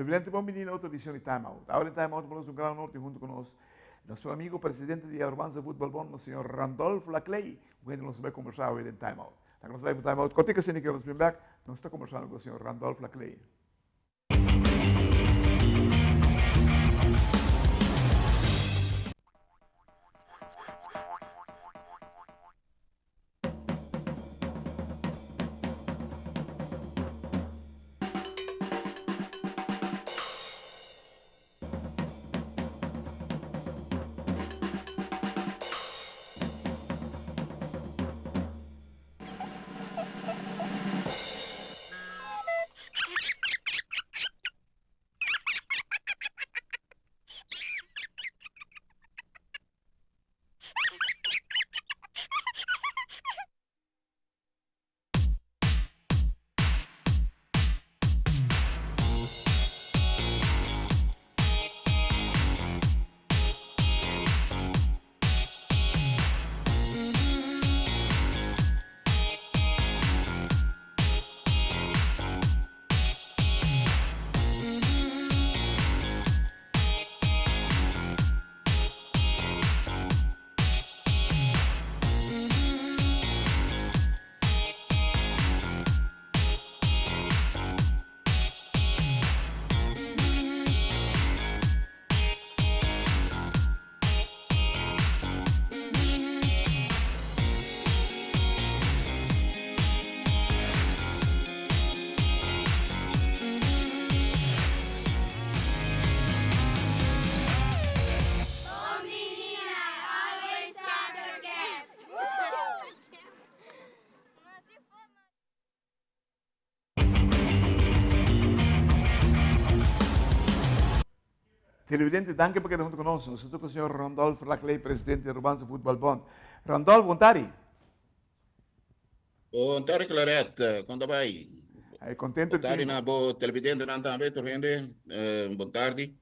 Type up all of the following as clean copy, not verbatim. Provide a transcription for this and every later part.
Televidente, bon bini na otro edicion di Time Out. Awor den Time Out nos un gran honor tin hunto cu nos nuestro amigo presidente di Arubanza Voetbal Bond, señor Randolph Laclay, cu hende nos bay conversa awe den Time Out. Laga nos bay cu Time Out. Cortica asina que nos bin back, nos ta conversando cu señor Randolph Laclay. Televidente, danki pa keda hunto ku nos. Nos ta ku señor Randolph Laclay, presidente di Arubanse Voetbal Bond. Randolph, bon tardi. Bon tardi, Claret. Kon ta bai? Ay, contento Bon tardi na bo televidentenan tambe, tur hende. Bon tardi.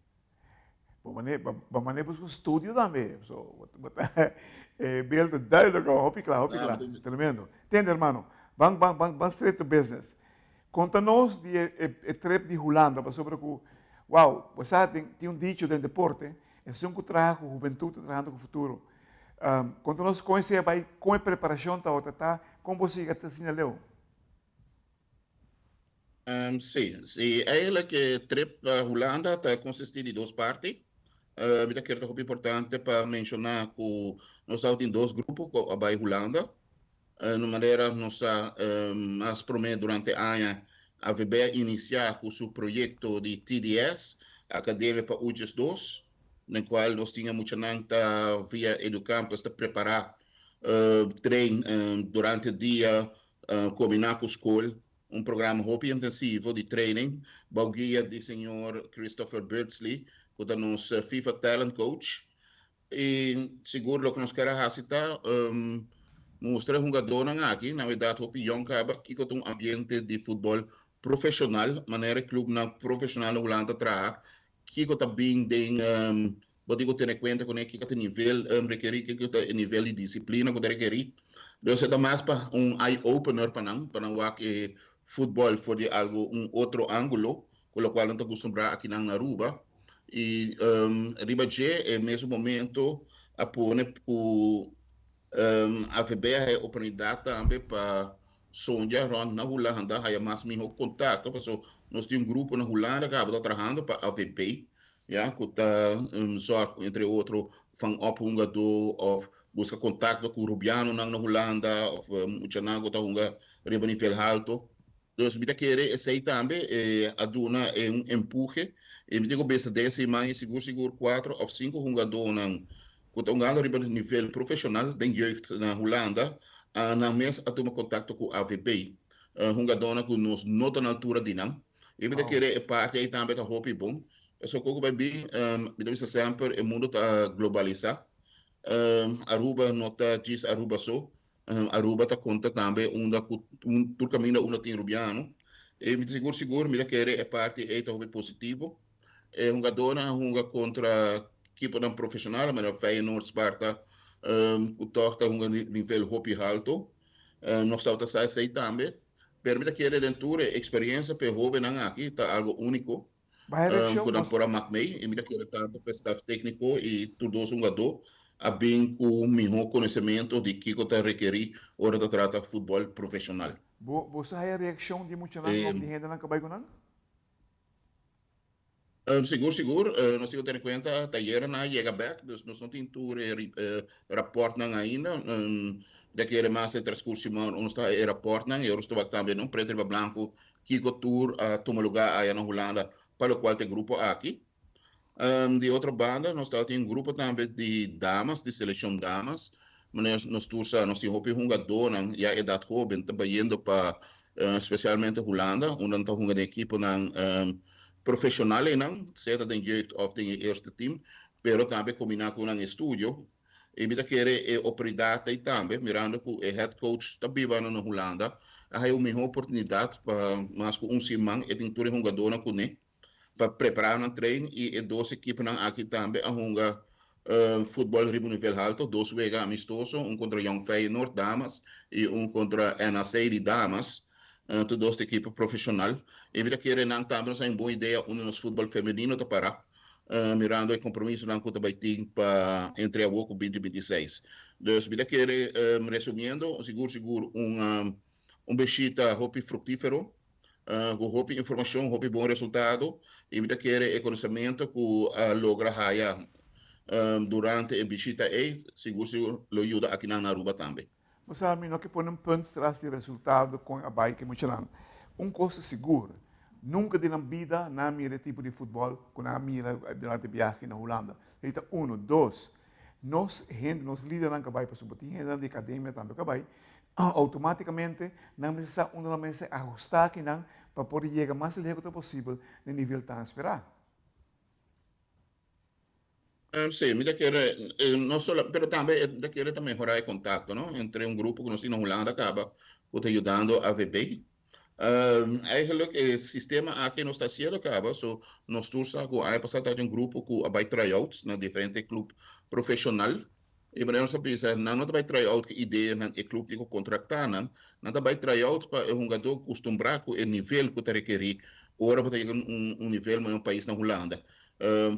Bo mane, bo mane busca un studio tambe. So, e beeld ta duidelijk, hopi kla, hopi kla. Tremendo. Tende, hermano, ban, ban, ban, ban straight to business. Konta nos di e e trip di Hulanda pasobra ku wow, bo sa tin tin un dicho den deporte, esun ku traha ku hubentut ta trahando ku futuro. Konta nos kon esei a bai, kon e preparashon tabata ta, kon bo siga ta asina leu? Si, si eigenlijk e trip pa Hulanda ta konsistí di dos parti. Mi ta kere ta hopi importante pa menshoná ku nos tabatin dos grupo ku a bai Hulanda. Na manera nos sa mas promé durante aña AVB a inisiá ku su proyekto di TDS, Akademia pa Uches Dos, den kual nos tin e muchanan ta via Educampus ta prepará train durante dia kombiná ku skol, un programa hopi intensivo di training bou guia di señor Christopher Beardsley ku ta nos FIFA Talent Coach. I sigur loke nos kier a hasi ta mustra e hungadónan aki, nan edat hopi yòn kaba, kiko ta un ambiente di futbòl profeshonal, manera e klubnan profeshonal na Hulanda ta traha, kiko ta bin den, bo tin ku tene kuenta kuné kiko ta e nivel rekerí, kiko ta e nivel di disiplina ku ta rekerí. Dus e ta mas pa un eye opener pa nan, pa nan wak e futbòl for di algu un otro ángulo ku lokual nan ta kustumbrá akinan na Aruba. I riba dje e mesun momento a pone ku AVB a haya oportunidat tambe pa sonja rònt na Hulanda, haya mas mihó kontakto, paso nos tin un grupo na Hulanda ku tabata trahando pa AVB, ya, ku ta zòrg entre otro van òp hungadó òf buska kontakto ku rubianonan na Hulanda òf muchanan ku ta hunga riba nivel halto. Dus mi ta kere esei tambe a duna e un empuhe. I mi tin ku bisa den e siman i sigur sigur kuatro òf sinku hungadónan ku ta hungando riba nivel profeshonal den jeugd na Hulanda a nan mes a tuma kontakto ku AVB. Hungadónan ku nos no ta na altura di nan. I mi ta kere e parti ei tambe ta hopi bon. Pasobra ku ku bai bin mi ta bisa semper e mundu ta globalisá. Aruba no ta djis Aruba so. Aruba ta konta tambe unda ku tur kaminda unda tin rubiano. E mi ta sigur sigur mi ta kere e parti ei ta hopi positivo. E hungadónan a hunga kontra ekiponan profeshonal manera Feyenoord, Sparta ku tòg ta hunga nivel hopi halto. Nos tabata sa esei tambe. Pero mi ta kere den tur e eksperiensia pa e hóbennan aki ta algu úniko. Ku nan por a mak mei i mi ta kere tantu ku e staf tékniko i tur dos hungadó a bin ku mihó konosementu di kiko ta rekerí ora ta trata futbòl profeshonal. Bo sa haya reakshon di muchanan òf di hendenan ku a bai ku nan? Sigur sigur, nos tin ku tene kuenta tayernan a yega bèk, dus nos no tin tur e rapòrtnan ainda. Mi ta kere mas den transkurso di nos ta haya e rapòrtnan i ora nos ta wak tambe no pretu riba blanku kiko tur a tuma lugá aya na Hulanda pa lokual ta e grupo aki. Di otro banda nos tabatin un grupo tambe di damas, di selekshon damas. Manera nos tur sa nos tin hopi hungadónan ya edat hóben ta bayendo pa spesialmente Hulanda unda nan ta hunga den ekiponan profeshonal einan, sea ta den jeugd òf den e eerste team, pero tambe kombiná ku nan estudio. I mi ta kere e oportunidat ei tambe, mirando ku e head coach ta biba na Hulanda, a haya un mihó oportunidat pa mas ku un siman e tin tur e hungadónan kuné pa prepará nan train i e dos ekiponan aki tambe a hunga futbòl riba un nivel halto, dos wega amistoso, un kontra Jong Feyenoord, damas, i un kontra NAC di damas, tur dos ta ekipo profeshonal. I mi ta kere nan tambe nos a un bon idea unda nos futbòl femenino ta pará, mirando e kompromisonan ku ta bai tin pa entre awor ku binti 26. Dus mi ta kere, resumiendo, sigur sigur un un bishita hopi fruktífero, ku hopi informashon, hopi bon resultado i mi ta kere e konosementu ku a logra haya durante e bishita ei sigur sigur lo yuda akinan na Aruba tambe. Bo sa, mi no ke pone un punt tras di resultado kon a bai ku e muchanan. Un kos ta sigur, nunka den nan bida nan a mira e tipo di futbòl ku nan a mira durante e biahe na Hulanda. Esei ta uno. Dos, nos hende, nos lidernan ku a bai, pasobra tin hendenan di akademia tambe ku a bai, Automáticamente nan mester sa unda nan mester ahusta akinan pa por yega mas lihé ku ta posibel na e nivel tan esperá. Sí, mi ta kere, no solo, pero tambe mi ta kere ta mehorá e kontakto, no, entre un grupo ku nos tin na Hulanda kaba ku ta yudando AVB. Eigenlijk e sistema aki nos ta hasiendo kaba, so nos tur sa ku aña pasá tabatin un grupo ku a bai try-outs na diferente club profeshonal. E manera nos ta bisa, nan no ta bai try out ku ideanan e club tin ku kontraktá nan, nan ta bai try out pa e hungadó kustumbrá ku e nivel ku ta rekerí ora bo ta yega un nivel manera un pais na Hulanda.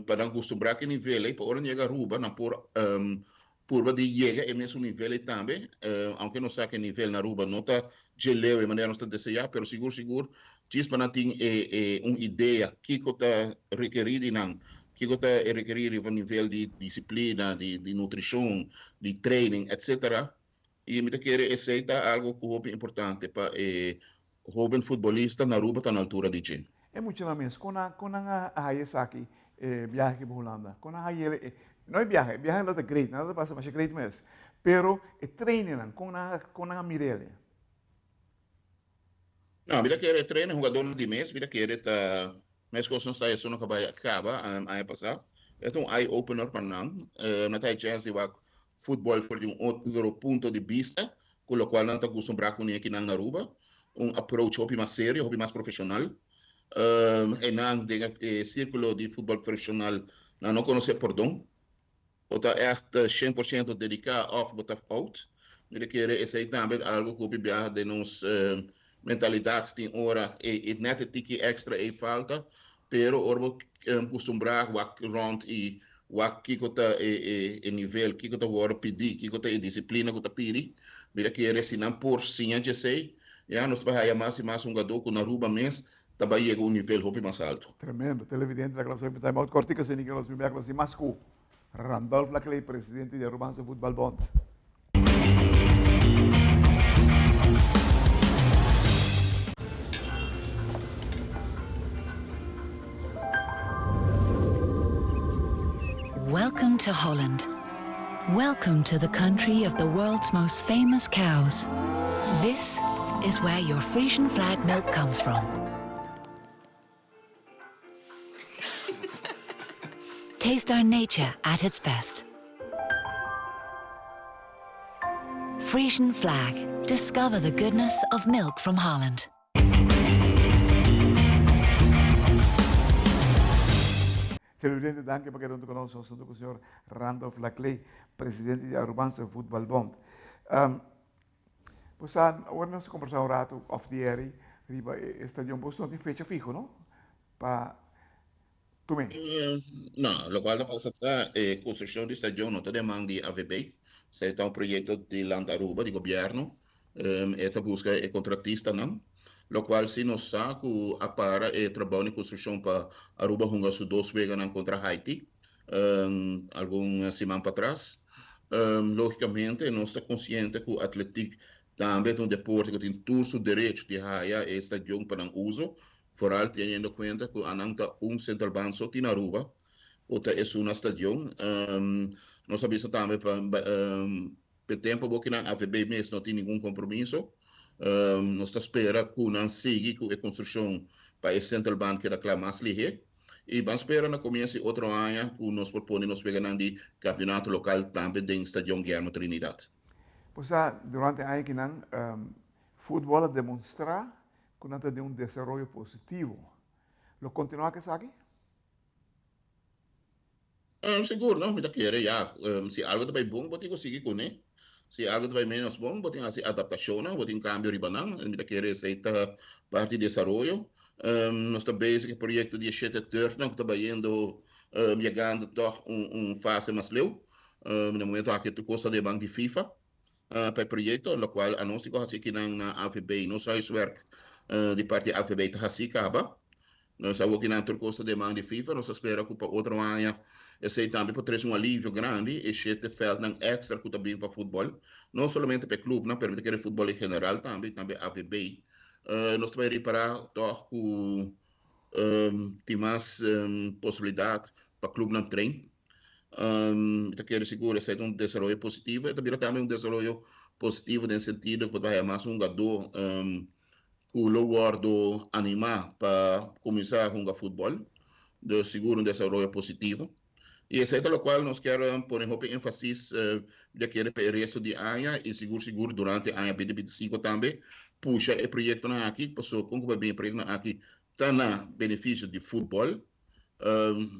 Pa nan kustumbrá ku e nivel ei, pa ora nan yega Aruba nan por purba di yega e mesun nivel ei tambe, aunke nos sa ku e nivel na Aruba no ta dje leu e manera nos ta deseá, pero sigur sigur djis pa nan tin e un idea kiko ta rekerí di nan. Kiko ta e rekerí riba nivel di disiplina, di nutrishon, di training, etc. I mi ta kere esei ta algu ku hopi importante pa e hoben futbolista na Aruba ta na altura di dje. E muchanan mes, kon nan kon nan a haya esaki, e biahe aki pa Hulanda? Kon nan haya e, no e biahe, e biahe lo ta great, nan lo ta pasa masha great mes, pero e trainingnan, kon nan kon nan a mira el? No, mi ta kere e training hugadónan di mes, mi ta kere ta Meskos nos ta esun no bai a kaba aña pasá. E ta un eye opener pa nan. Nan ta hay chèns di wak futbòl for di un otro punto di bista ku lokual nan ta kustumbrá kuné akinan na Aruba. Un approach hopi mas serio, hopi mas profeshonal. Einan den e sírkulo di futbòl profeshonal nan no konosé pordon. Bo ta ègt 100% dediká òf bo ta out. Mi ta kere esei tambe ta algu ku hopi biaha den nos mentalidat tin ora e nèt e tiki èkstra ei falta, pero ora bo kustumbrá wak rònt i wak kiko ta e nivel, kiko ta wòrdu pidí, kiko ta e disiplina ku ta pidi, mi ta kere si nan por siña djesei, ya nos ta bai haya mas i mas hungadó ku na Aruba mes ta bai yega un nivel hopi mas alto. Tremendo. Televidente ta kla soy time out kortiko asina ke nos bin bek nos tin mas ku Randolph Laclay presidente di Arubaanse Voetbal Bond. Welcome to Holland. Welcome to the country of the world's most famous cows. This is where your Frisian flag milk comes from. Taste our nature at its best. Frisian flag. Discover the goodness of milk from Holland. Televidente, danki pa keda huntu ku nos. Nos huntu ku señor Randolph Laclay, presidente di Arubaanse Voetbalbond. Um, bo sa, awor nos a kombersá un ratu off the air riba e stadion. Boso no tin fecha fiho, no? Pa. Tumé. No, lokual ta pasa ta e konstrukshon di stadion no ta den man di AVB. Esei ta un proyekto di Land Aruba, di gobièrnu. E ta buska e kontratistanan, lokual si nos sa ku a para e trabou di konstrukshon pa Aruba hunga su dos weganan kontra Haiti algun siman patras. Lógikamente nos ta konsiente ku atletik tambe ta un deporte ku tin tur su derecho di haya e stadion pa nan uso, Foral teniendo cuenta cu anan ta un central bank so tin Aruba cu ta esun na stadion. Nos a bisa tambe pa p'e tempo bo kinan AVB mes no tin ningun compromiso. Nos ta spera cu nan sigui cu e construccion pa e central bank keda cla mas lihe. Y ban spera na comienzo di otro aña cu nos por pone nos weganan di campeonato local tambe den stadion Guillermo Trinidad. Pues sa durante aña kinan futbol a demonstra ku nan ta den un desaroyo positivo. Lo kontinuá ku esaki? Sigur no, mi ta kere ya. Si algu ta bai bon, bo tin ku sigui kuné. Si algu ta bai ménos bon, bo tin hasi adaptashonnan, bo tin kambio riba nan. Mi ta kere esei ta parti di desaroyo. Nos ta bezig ku e proyekto di e shete turfnan ku ta bayendo, yegando tòg un fase mas leu. Na momento aki tur kos ta den man di FIFA. Pa e proyecto, locual anos tin cu haci kinan na AVB. Nos huiswerk di parti AVB ta haci caba. Nos awor kinan tur cos ta den man di FIFA. Nos ta spera cu pa otro aña esey tambe por trece un alivio grandi, e shete veldnan extra cu ta bin pa futbol. No solamente pa e clubnan, pero mi ta kere futbol en general tambe y tambe AVB. Nos ta bay ripara toch cu tin mas posibilidad pa clubnan train. Mi ta kere sigur esei ta un desaroyo positivo. E ta bira tambe un desaroyo positivo den sentido ku ta haya mas hungadó ku lo wòrdu animá pa kuminsá hunga futbòl. Dus sigur un desaroyo positivo. I esei ta lokual nos kier pone hopi énfasis mi ta kere pa e resto di aña i sigur sigur durante aña 2025 tambe pusha e proyektonan aki pasobra kon ku bai bin e proyektonan aki ta na benefisio di futbòl.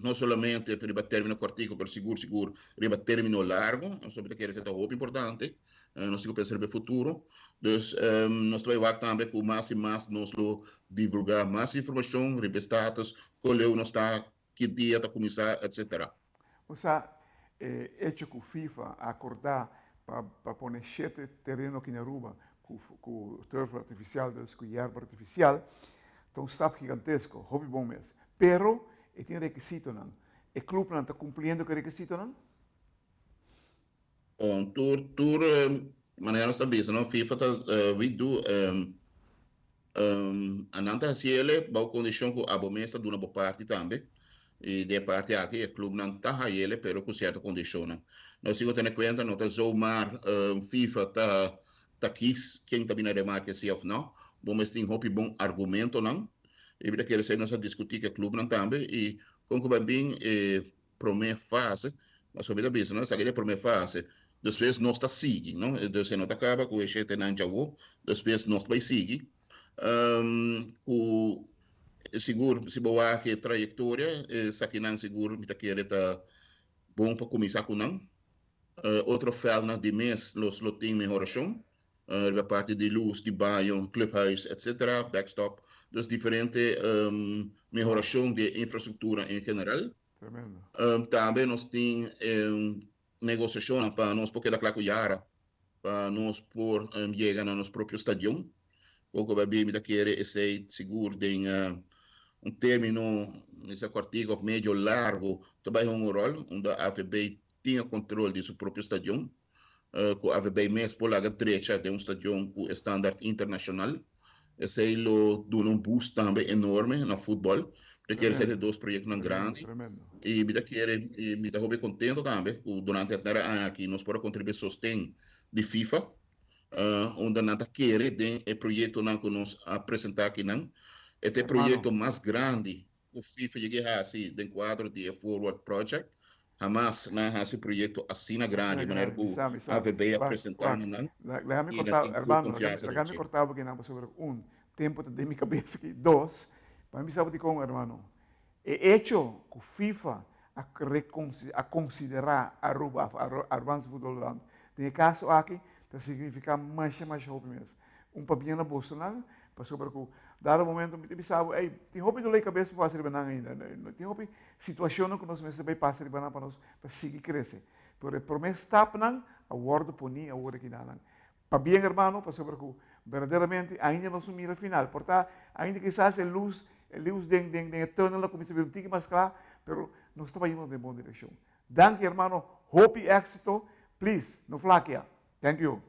No solamente riba término kòrtiku pero sigur sigur riba término largu. Nos ta kere esei ta hopi importante. Nos tin ku pensa riba e futuro. Dus nos ta bai wak tambe ku mas i mas nos lo divulgá mas informashon riba e status, kon leu nos ta, ki dia ta kuminsá, etsetera. Bo sa e echo ku FIFA a akordá pa pone shete tereno aki na Aruba ku turf artifisial, dus ku yerba artifisial, ta un stap gigantesko, hopi bon mes. Pero e tin rekisitonan. E klupnan ta kumpliendo ku e rekisitonan? Bon, tur tur manera nos ta bisa no, FIFA ta we do anan ta hasi ele bou kondishon ku abo mes ta duna bo parti tambe. I den e parti aki e klupnan ta hayi ele pero ku sierto kondishonnan. Nos tin ku tene kuenta no ta zomaar FIFA ta ta kis ken ta bini remarke si of no. Bo mes tin hopi bon argumentonan. I mi ta kere esei nos a diskutí ku e klupnan tambe i kon ku bai bin e promé fase, pasobra mi ta bisa no esaki ta e promé fase, despues nos ta sigui no, dus e no ta kaba ku e shetenan djawo, despues nos ta bai sigui ku sigur si bo wak e trayektoria esakinan sigur mi ta kere ta bon pa kuminsá ku nan. Otro vèldnan di mes nos lo tin mehorashon riba parti di lus, di baño, clubhuis etc. Backstop. Dus diferente mehorashon di e infrastruktura en general. Tambe nos tin negosiashonnan pa nos por keda kla ku Yara pa nos por yega na nos propio stadion. Poko bai bin mi ta kere esei sigur den un termino mester kòrtiku òf medio largu ta bai hunga un ròl unda AVB tin e kontrol di su propio stadion ku AVB mes por laga drecha den un stadion ku e standaard internashonal. Esei lo duna un boost tambe enorme na futbòl. Mi ta kere esei ta e dos proyektonan grandi i mi ta kere i mi ta hopi kontento tambe ku durante e tera aña aki nos por a kontribuí sosten di FIFA unda nan ta kere den e proyektonan ku nos a presentá akinan. E ta e proyekto mas grandi ku FIFA yega e hasi den kuadro di e Forward Project. Hamas nan a hasi un proyekto asina grandi manera ku AVB a presentá na nan i nan tin full konfiansa den dje. Lagami kortá bo kinan pasobra un, tempu ta den mi kabes aki. Dos, pa mi bisa bo dikon hermano, e echo ku FIFA a a konsiderá Aruba òf Arubaanse Voetbalbond den e kaso aki ta signifiká masha masha hopi mes. Un pabia na bosonan. Pasobra ku dado momento mi ta bisa bo, ey, tin hopi dolor di kabes pa pasa riba nan ainda. Tin hopi situashonnan ku nos mester bai pasa riba nan pa nos pa sigui krese. Pero e promé stapnan a wòrdu poní awor aki na nan. Pabien hermano, pasobra ku berdaderamente ainda nos no mira final. Por ta ainda kisas e lus, e lus den den den e tunnel a kuminsá bira un tiki mas kla, pero nos ta bayendo den bon direkshon. Danki hermano, hopi éksito, please no flakia. Thank you.